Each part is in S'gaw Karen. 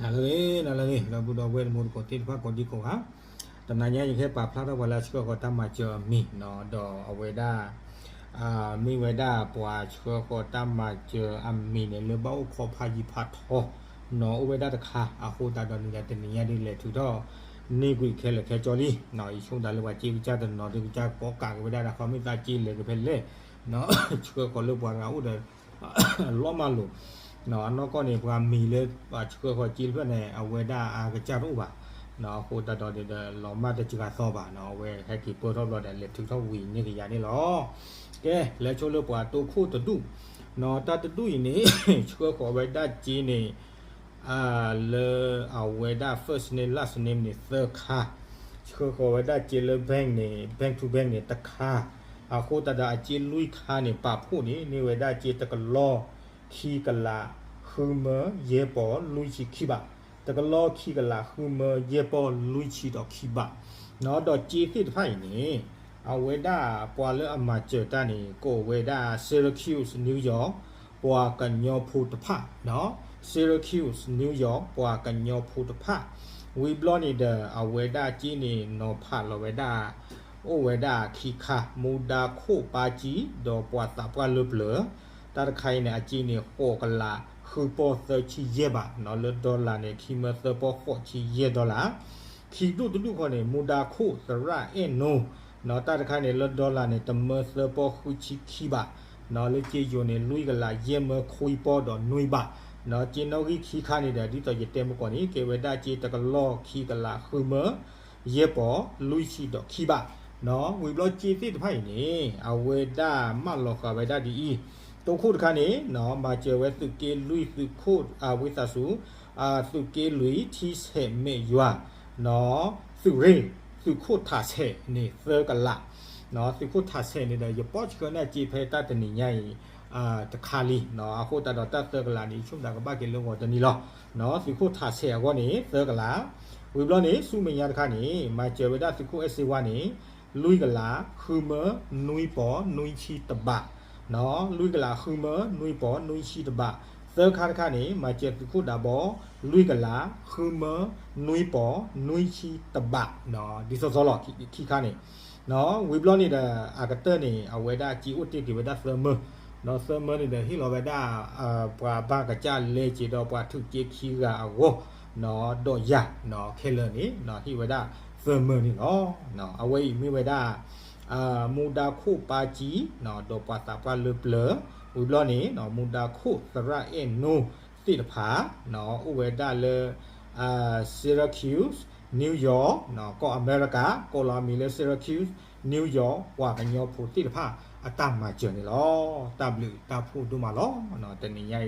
နၤလၢအဂ့ၤ နၤလၢအဂ့ၤ ဒီပုၢ်ဒီဝဲၢ်တံၤသကိးသ့ၣ်တဖၣ်ကိးဒံကိးဂၤ, တနၤညါယကဟဲပာ်ဖျါထီၣ်ပှၤလၢအဆှၢဃီၤတၢ်မၤစၢၤအမံၤနီၤ, ဒီးအဝဲဒၣ် မ့ၢ်ဝဲဒၣ်ပှၤဆှၢဃီၤတၢ်မၤစၢၤအမံၤန့ၣ် လၢဘၣ်အိၣ်ခိးဖးယံၤဖးထီနီၤ အိၣ်ဝဲဒၣ်တခါ, အဃိသတးဒီးန့ၣ်ဒီး တနံၤညါဒုးလဲၤထုးထီၣ်န့ၢ်ကွံာ်ခဲလၢာ်ခဲဆ့လံ. ယဆိကမိၣ်လၢပှၤစ့ကစၢ်တနီၤဒုး ကစၢ်ကိးကးက့ၤဝဲဒၣ်ဒီး ခီမ့ၢ်သးစ့လဲၤကဖဲလဲၣ် ဆှၢဃီၤလၢပှၤဂၤအိၣ်ဒီး လီၤမၢ်လိာ်, အနီၢ်ကီၢ်န့ၣ် ပှၤမံၤလၢပှၤဆှၢဃီၤစ့တဖျၢၣ်န့ၣ် အဝဲဒၣ်အကစၢ်တအိၣ်ဘၣ်, အဃိသတးဒီးန့ၣ်ဒီး လီၤမၢ်တစှၤသီဘၣ်နီၤ, အဝဲဟဲက့ၤပၢၢ်ထီၣ်ဘျီဒီး လဲၤထုးထီၣ်ဝံၤန့ၢ်ကယၤန့ၣ်လီၤ. ကဲ လဲၤဆိလၢပှၤတိခိၣ်တဒူၣ်နီၤ, တၢ်တဒူၣ်အံၤန့ၣ် ဆှၢဃီၤဝဲဒၣ်စ့န့ၣ် လၢအဝဲဒၣ် first name last name န့ၣ် သၢခါ, ဆှၢဃီၤဝဲဒၣ်စ့လၢ bank န့ၣ် bank to bank န့ၣ် တခါ, အဃိသတးဒီးအစ့လွံၢ်ခါန့ၣ် ပာ်ဖှိၣ်န့ၣ် မ့ၢ်ဝဲဒၣ်စ့တကလီၢ် ခံကလး ဃုမၢ ယဲၢ်ပီၢ် လွံၢ်ဆံခံဘး, တကလီၢ်ခံကလး ဃုမၢ ယဲၢ်ပီၢ် လွံၢ်ဆံဒီးခံဘးနီၤ, ဒီးစ့သ့ၣ်တဖၣ်အံၤန့ၣ် အဝဲဒၣ်ပှၤလၢအမၤစၢၤတၢ်န့ၣ် ကိးဝဲဒၣ် Syracuse New York ပှၤကညီဖိတဖၣ်နီၤ, Syracuse New York ပှၤကညီဖိတဖၣ်, ဝံၤဘျီန့ၣ်ဒီး အဝဲဒၣ်စ့န့ၣ် နီၤဖးလီၤဝဲဒၣ် အိၣ်ဝဲဒၣ်ခံခါ, မူဒါခိၣ်ပၢ်စံ ဒီးပှၤသးပှၢ်လၢပျၢၤ, တၢ်တခါအံၤန့ၣ် အစ့န့ၣ် ဃိးကလး ဃုပီၢ် သၢဆံယဲၢ်ဘးနီၤ, လၢ dollar န့ၣ် ခံမၢ သၢပီၢ် ဃိးဆံယဲၢ် dollar, ခံဒူၣ်တဒူၣ်ဃီန့ၣ် မူဒါခိၣ်သရၣ်အဲၣ်နိနီၤ, တၢ်တခါန့ၣ် လၢ dollar န့ၣ် တမၢ သၢပီၢ် ဃုဆံခံဘးနီၤ, လၢစ့ယိၤန့ၣ် လွံၢ်ကလး ယဲၢ်မၢ ခွံပီၢ်ဒီးနွံဘးနီၤ, စ့နီၣ်ဂံၢ်ခံခါန့ၣ်ဒီး ဒ်သိးယတဲမုၢ်ကီၢ်န့ၣ် ကဲဝဲဒၣ်စ့တကလီၢ် ခံကလး ဃုမၢ ယဲၢ်ပီၢ် လွံၢ်ဆံဒီးခံဘးနီၤ, ဝံၤဘျီစ့သ့ၣ်တဖၣ်အံၤန့ၣ် အဝဲဒၣ်မၢလီၤဃာ်ဝဲဒၣ်ဒ်အံၤ, တိခိၣ်တခါန့ၣ်နီၤ မၤစၢၤဝဲသုးက့လွံၢ် သုးခိၣ် ဝံသးစူၤ သုးက့လွံၢ် ထံဆဲးမဲာ်ယွၤနီၤ, သုးရ့ၣ် သုးခိၣ်ထးဆဲးန့ၣ် သၢကလးနီၤ, သုးခိၣ်ထးဆဲးန့ၣ်ဒီး ယပိာ်ဆှၢန့ၢ်စ့ဖဲတၢ်တနံၤညါအံၤ တခါလံနီၤ, အဃိသတးဒီးတၢ်သၢကလးန့ၣ် ယဆိကမိၣ်သးကဘၣ်က့ၤလၢဂီၤတနံၤလီၤနီၤ, သုးခိၣ်ထးဆဲးအဂီၢ်န့ၣ် သၢကလး, ဝံၤဘျီန့ၣ် ဆူမဲာ်ညါတခါန့ၣ် မၤစၢၤဝဲဒၣ်သုးခိၣ်အဲၣ်စ့ဝါန့ၣ် လွံၢ်ကလး ဃုမၢ နွံပီၢ် နွံဆံတဘးနီၤ, လွံၢ်ကလး ဃုမၢ နွံပီၢ် နွံဆံတဘး, သၢခါတခါန့ၣ် မၤစၢၤသုးခိၣ်ဒးဘီ လွံၢ်ကလး ဃုမၢ နွံပီၢ် နွံဆံတဘးနီၤ, ဒ်သိးသိးလီၤ ခံခါန့ၣ်နီၤ, ဝံၤဘျီန့ၣ်ဒီး အကတၢၢ်န့ၣ် အဝဲဒၣ်စ့အိၣ်တ့ၢ်က့ၤဝဲဒၣ်သၢမၢ နီၤ, သၢမၢန့ၣ်ဒီး ဟ့ၣ်လီၤဝဲဒၣ် ပှၤဘၣ်ကစၢ်လဲက့ၤဒီးပှၤထုးက့ခံဂၤအဂီၢ်နီၤ, ဒီးယၤနီၤ, ခဲလၢာ်န့ၣ်နီၤ ဟ့ၣ်ဝဲဒၣ်သၢမၢန့ၣ်လီၤ. အဝဲအံၤမ့ၢ်ဝဲဒၣ် မူဒါခိၣ်ပၢ်စံနီၤ, ဒီးပှၤသးပှၢ်လၢပျၢၤ, ဝံၤဘျီန့ၣ် မူဒါခိၣ်သရၣ်အဲၣ်နိသ့ၣ်တဖၣ်နီၤ, အိၣ်ဝဲဒၣ်လၢ Syracuse New York နီၤ, ကီၢ်အမဲရကၤ, ကိးလီၤအမံၤလၢ Syracuse New York ပှၤကညီဖိသ့ၣ်တဖၣ်အတၢ်မၤစၢၤန့ၣ်လီၤ. တၢ်ဘျုးတၢ်ဖှိၣ်ဒိၣ်မးလီၤ. တနံၤညါ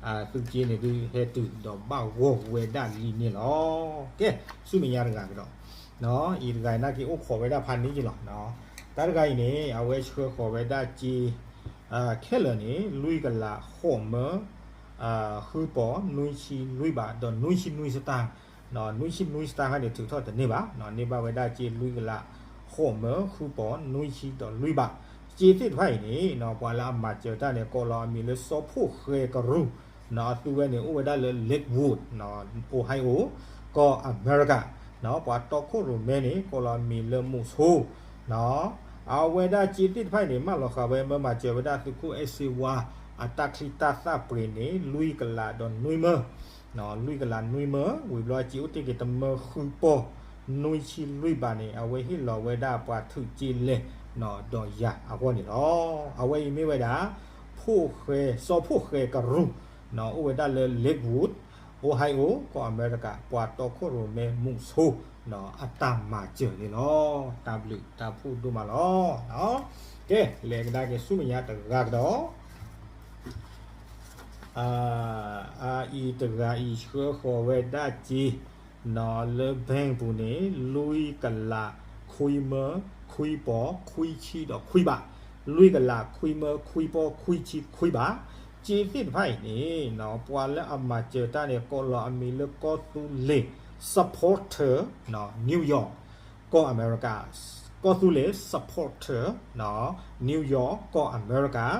အံၤဒုး သုးက့န့ၣ်ဒုး ဟဲတုၤဒီးဘၣ်ဂီၢ်ဝဲဒၣ်လံန့ၣ်လီၤ. ကဲ ဆူမဲာ်ညါတဂၤကဒီး အံၤတဂၤအံၤနာ်က့အိၣ်ခိးဝဲဒၣ်ဖးန့ၣ်က့ၤလီၤ. တၢ်တဂၤအံၤန့ၣ် အဝဲဆှၢဃီၤဝဲဒၣ်စ့ ခဲလၢာ်န့ၣ် လွံၢ်ကလး ဃိးမၢ ဃုပီၢ် နွံဆံလွံၢ်ဘး ဒီးနွံဆံနွံစတၢ်, နွံဆံနွံစတၢ်ခါန့ၣ် ထုးထီၣ်တန့ၢ်ဘၣ်, န့ၢ်ဘၣ်ဝဲဒၣ်စ့လွံၢ်ကလး ဃိးမၢ ဃုပီၢ် နွံဆံဒီးလွံၢ်ဘး, စ့သ့ၣ်တဖၣ်အံၤန့ၣ် ပှၤလၢအမၤစၢၤတၢ်န့ၣ် ကိးလီၤအမံၤလၢစီၤဖှိၣ်ဃဲကရူၢ် အသုဝဲန့ၣ် အိၣ်ဝဲဒၣ်လၢ Lakewood Ohio ကီၢ်အမဲရကၤ, ပှၤတီခိၣ်ရိၣ်မဲန့ၣ် ကိးလီၤအမံၤလၢမူးဆိ, အဝဲဒၣ်စ့သ့ၣ်တဖၣ်အံၤန့ၣ် မၢလီၤဃာ်ဝဲ မၢမၤစၢၤဝဲဒၣ်သုးခိၣ်အဲၣ်စ့ဝါ အတၢ်ချံတၢ်သၣ်ပှ့ၤန့ၣ် လွံၢ်ကလးဒီးနွံမၢ, လွံၢ်ကလးနွံမၢ, ဝံၤဘျီစ့အိၣ်တ့ၢ်က့ၤတမၢဃုပီၢ် နွံဆံလွံၢ်ဘးန့ၣ် အဝဲဟ့ၣ်လီၤဝဲဒၣ်ပှၤထုးစ့လဲၤ ဒီးယၤအဂီၢ်န့ၣ်လီၤ. အဝဲအံၤမ့ၢ်ဝဲဒၣ် ဖှိၣ်ဃဲ စီၤဖှိၣ်ဃဲကရူၢ် အိၣ်ဝဲဒၣ်လၢ Lakewood Ohio ကီၢ်အမဲရကၤ ပှၤတီခိၣ်ရိၣ်မဲမူးဆိ အတၢ်မၤစၢၤန့ၣ်လီၤ. တၢ်ဘျုးတၢ်ဖှိၣ်ဒိၣ်မးလီၤ. ကဲ လဲၤကဒါက့ၤဆူမဲာ်ညါတဂၤကဒီး အအံၤတဂၤအံၤဆှၢဃီၤဝဲဒၣ်စ့ လၢ bank ပူၤန့ၣ် လွံၢ်ကလး ခွံမၢ ခွံပီၢ် ခွံဆံဒီးခွံဘး, လွံၢ်ကလး ခွံမၢ ခွံပီၢ် ခွံဆံ ခွံဘး, စ့သ့ၣ်တဖၣ်အံၤန့ၣ် ပှၤလၢအမၤစၢၤတၢ်န့ၣ် ကိးလီၤအမံၤလၢကီၢ်သူလ့ၤ supporter New York ကီၢ်အမဲရကၤ, ကီၢ်သူလ့ၤ supporter New York ကီၢ်အမဲရကၤ,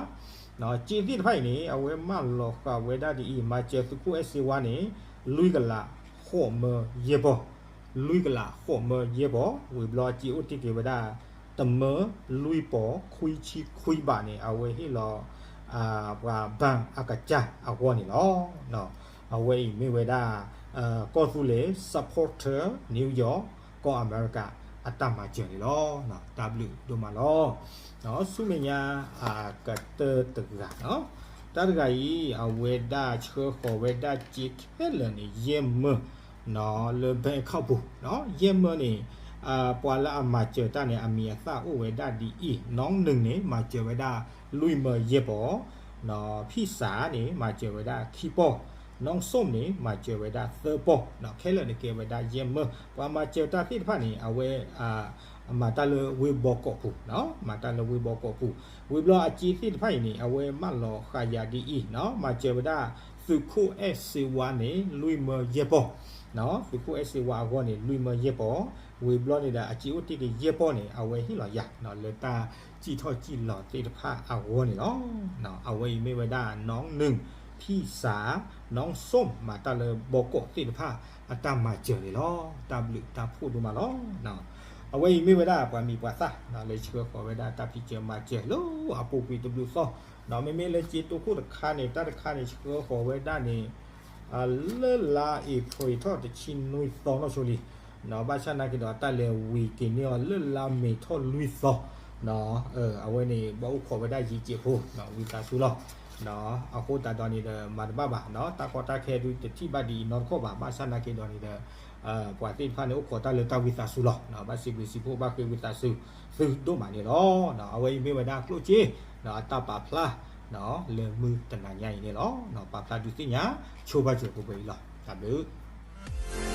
စ့သ့ၣ်တဖၣ်အံၤန့ၣ် အဝဲမၢလီၤဃာ်ဝဲဒၣ်ဒ်အံၤ, မၤစၢၤသုးခိၣ်အဲၣ်စ့ဝါန့ၣ် လွံၢ်ကလးဃိးမၢယဲၢ်ပီၢ်, လွံၢ်ကလးဃိးမၢယဲၢ်ပီၢ်, ဝံၤဘျီအစ့အိၣ်တ့ၢ်က့ၤဝဲဒၣ် တမၢလွံၢ်ပီၢ်ခွံဆံခွံဘးန့ၣ် အဝဲဟ့ၣ်လီၤ ပှၤ bank အကစၢ်အဂီၢ်န့ၣ်လီၤ. အဝဲအံၤမ့ၢ်ဝဲဒၣ် ကီၢ်သူလ့ၤ supporter New York ကီၢ်အမဲရကၤ အတၢ်မၤစၢၤန့ၣ်လီၤ. တၢ်ဘျုးဒိၣ်မးလီၤ. ဆူမဲာ်ညါအကတၢၢ်တဂၤ, တၢ်တဂၤအံၤ အဝဲဒၣ်ဆှၢဃီၤဝဲဒၣ်စ့ခဲလၢာ်န့ၣ် ယဲၢ်မၢ လၢ bank account ပူၤ, ယဲၢ်မၢန့ၣ် ပှၤလၢအမၤစၢၤတၢ်န့ၣ် အမံၤအသၣ်အိၣ်ဝဲဒၣ်ဒ်အံၤ, နီၣ်နုၣ်န့ၣ် မၤစၢၤဝဲဒၣ်လွံၢ်မၢယဲၢ်ပီၢ်, ဖံၣ်စၢ်န့ၣ် မၤစၢၤဝဲဒၣ်ခံပီၢ်, နီၣ်စိၣ်န့ၣ် မၤစၢၤဝဲဒၣ်သၢပီၢ်, ခဲလၢာ်န့ၣ်ကဲဝဲဒၣ်ယဲၢ်မၢ, ပှၤမၤစၢၤတၢ်သ့ၣ်တဖၣ်န့ၣ် အဝဲ မၤတၢ်လၢဝ့ၢ်ဘီကီးပူၤ, မၤတၢ်လၢဝ့ၢ်ဘီကီးပူၤ, ဝံၤဘျီအစ့သ့ၣ်တဖၣ်အံၤန့ၣ် အဝဲမၢလီၤဃာ်ယၤဒ်အံၤ, မၤစၢၤဝဲဒၣ် သုးခိၣ်အဲၣ်စ့ဝါန့ၣ် လွံၢ်မၢယဲၢ်ပီၢ်, သုးခိၣ်အဲၣ်စ့ဝါအဂီၢ်န့ၣ် လွံၢ်မၢယဲၢ်ပီၢ်, ဝံၤဘျီန့ၣ်ဒီး အစ့အိၣ်တ့ၢ်က့ၤယဲၢ်ပီၢ်န့ၣ် အဝဲဟ့ၣ်လီၤယၤ လၢတၢ်စံၣ်ထီၣ်စံၣ်လီၤသ့ၣ်တဖၣ်အဂီၢ်န့ၣ်လီၤ. အဝဲအံၤမ့ၢ်ဝဲဒၣ် နီၣ်နုၣ်, ဖံၣ်စၢ်, နီၣ်စိၣ် မၤတၢ်လၢဘီကီးသ့ၣ်တဖၣ် အတၢ်မၤစၢၤန့ၣ်လီၤ. တၢ်ဘျုးတၢ်ဖှိၣ်ဒိၣ်မးလီၤ. အဝဲအံၤမ့ၢ်ဝဲဒၣ်ပှၤမံၤပှၤသၣ် လၢဆှၢဃီၤဝဲဒၣ်တၢ်ဖံးစၢၤမၤစၢၤလၢအပူၤကွံာ်တဘျုးသီ, မ့မ့ၢ်လၢစ့တိခိၣ်တခါန့ၣ် တၢ်တခါန့ၣ် ဆှၢဃီၤဝဲဒၣ်န့ၣ် လၢလါအ့ဖြ့ၣ်ထီၣ်တဆံနွံသီနီၣ်ဆိလံ, ဘၣ်ဆၣ်နာ်က့ဒီး တၢ်လဲၤဝံၤက့ၤန့ၢ်အီၤလၢလါမ့ၤထီၣ်လွံၢ်သီ, အဝဲန့ၣ် ဘၣ်အိၣ်ခိးဝဲဒၣ်ယံာ်စဲးဖိ ဝံသးစူၤလီၤ. အဃိသတးဒီးန့ၣ်ဒီး မၤတဘၣ်ဘၣ်, တၢ်ကီတၢ်ခဲဒုးတထံၣ်ဘၣ်ဒ်အံၤနီတခီၣ်ဘၣ်, ဘၣ်ဆၣ်နာ်က့ဒီးန့ၣ်ဒီး ပှၤသ့ၣ်တဖၣ်န့ၣ် အိၣ်ခိးတၢ်လၢတၢ်ဝံသးစူၤလီၤ. ဘၣ်စံးဘျုးစံးဖှိၣ်ဘၣ်ဃ့ဝံသးစူၤသုဒိၣ်မးန့ၣ်လီၤ. အဝဲအံၤမ့ၢ်ဝဲဒၣ်ကျိၣ်စ့ အတၢ်ပာ်ဖျါ လၢမုၢ်တနၤညါအံၤန့ၣ်လီၤ. ပာ်ဖျါဒုးသ့ၣ်ညါ ဆိပာ်စၢၤပှဲၤပှဲၤအံၤလီၤ. တၢ်ဘျုး